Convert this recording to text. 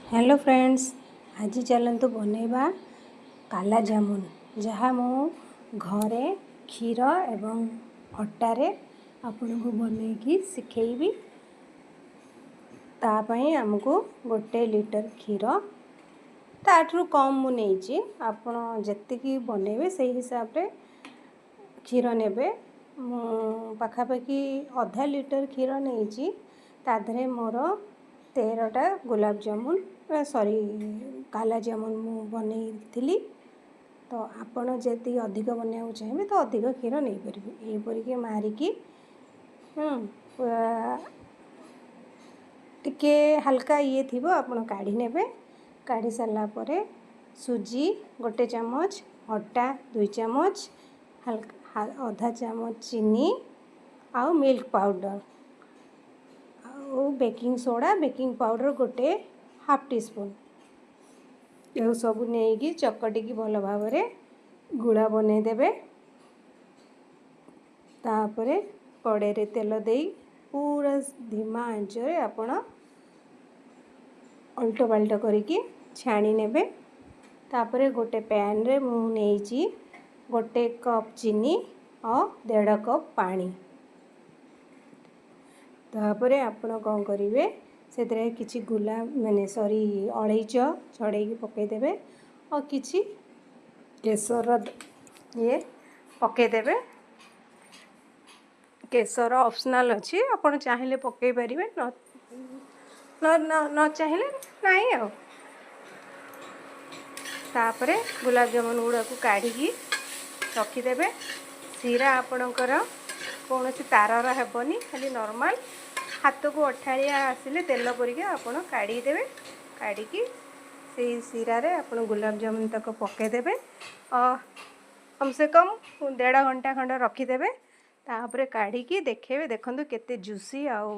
Hello friends, ଆଜି ଚାଲନ୍ତୁ ବନେଇବା କାଲା ଜାମୁନ, ଯାହା ମୁଁ ଘରେ କ୍ଷୀର ଏବଂ ଅଟାରେ ଆପଣଙ୍କୁ ବନେଇକି ଶିଖେଇବି। ତା ପାଇଁ ଆମକୁ 1 ଲିଟର କ୍ଷୀର, ତାଠାରୁ କମ୍ ମୁଁ ନେଇଛି। ଆପଣ ଯେତିକି ବନେଇବେ, ସେଇ ହିସାବରେ କ୍ଷୀର ନେବେ। ମୁଁ ପାଖାପାଖି ଅଧା ଲିଟର କ୍ଷୀର ନେଇଛି। ତା ଦେହରେ ମୋର 13ଟା ଗୋଲାପଜାମୁନ, ସରି, କାଲା ଜାମୁନ ମୁଁ ବନେଇଥିଲି। ତ ଆପଣ ଯଦି ଅଧିକ ବନେଇବାକୁ ଚାହିଁବେ, ତ ଅଧିକ କ୍ଷୀର ନେଇପାରିବେ। ଏହିପରିକି ମାରିକି ପୁରା ଟିକେ ହାଲକା ଇଏ ଥିବ, ଆପଣ କାଢ଼ି ନେବେ। କାଢ଼ି ସାରିଲା ପରେ ସୁଜି 1 ଚାମଚ, ଅଟା 2 ଚାମଚ, ହାଲକା ଅଧା ଚାମଚ ଚିନି ଆଉ ମିଲ୍କ ପାଉଡ଼ର ଆଉ ବେକିଂ ସୋଡ଼ା, ବେକିଂ ପାଉଡ଼ର ଗୋଟେ ହାଫ୍ ଟି ସ୍ପୁନ୍, ଏକୁ ସବୁ ନେଇକି ଚକଟିକି ଭଲ ଭାବରେ ଗୁଳା ବନେଇଦେବେ। ତାପରେ କଡ଼େଇରେ ତେଲ ଦେଇ ପୁରା ଧିମା ଆଞ୍ଚରେ ଆପଣ ଓଲଟ ପାଲଟ କରିକି ଛାଣି ନେବେ। ତାପରେ ଗୋଟେ ପ୍ୟାନ୍ରେ ମୁଁ ନେଇଛି 1 କପ୍ ଚିନି ଆଉ ଦେଢ଼ କପ୍ ପାଣି। ତାପରେ ଆପଣ କ'ଣ କରିବେ, ସେଥିରେ କିଛି ଗୁଲାପ, ମାନେ ସରି, ଅଳେଇଚ ଛଡ଼େଇକି ପକାଇଦେବେ ଆଉ କିଛି କେଶର ଇଏ ପକାଇଦେବେ। କେଶର ଅପସନାଲ୍ ଅଛି, ଆପଣ ଚାହିଁଲେ ପକାଇ ପାରିବେ, ନ ନ ଚାହିଁଲେ ନାହିଁ। ଆଉ ତାପରେ ଗୋଲାପଜାମୁନ ଗୁଡ଼ାକୁ କାଢ଼ିକି ରଖିଦେବେ। ଶିରା ଆପଣଙ୍କର କୌଣସି ତାରର ହେବନି, ଖାଲି ନର୍ମାଲ୍ ହାତକୁ ଅଠାଳିଆ ଆସିଲେ ତେଲ ପରିକା ଆପଣ କାଢ଼ିଦେବେ। କାଢ଼ିକି ସେଇ ଶିରାରେ ଆପଣ ଗୋଲାପଜାମୁନ ତକ ପକାଇଦେବେ। କମ୍ ସେ କମ୍ ଦେଢ଼ ଘଣ୍ଟା ଖଣ୍ଡେ ରଖିଦେବେ। ତାପରେ କାଢ଼ିକି ଦେଖେଇବେ, ଦେଖନ୍ତୁ କେତେ ଜୁସି ଆଉ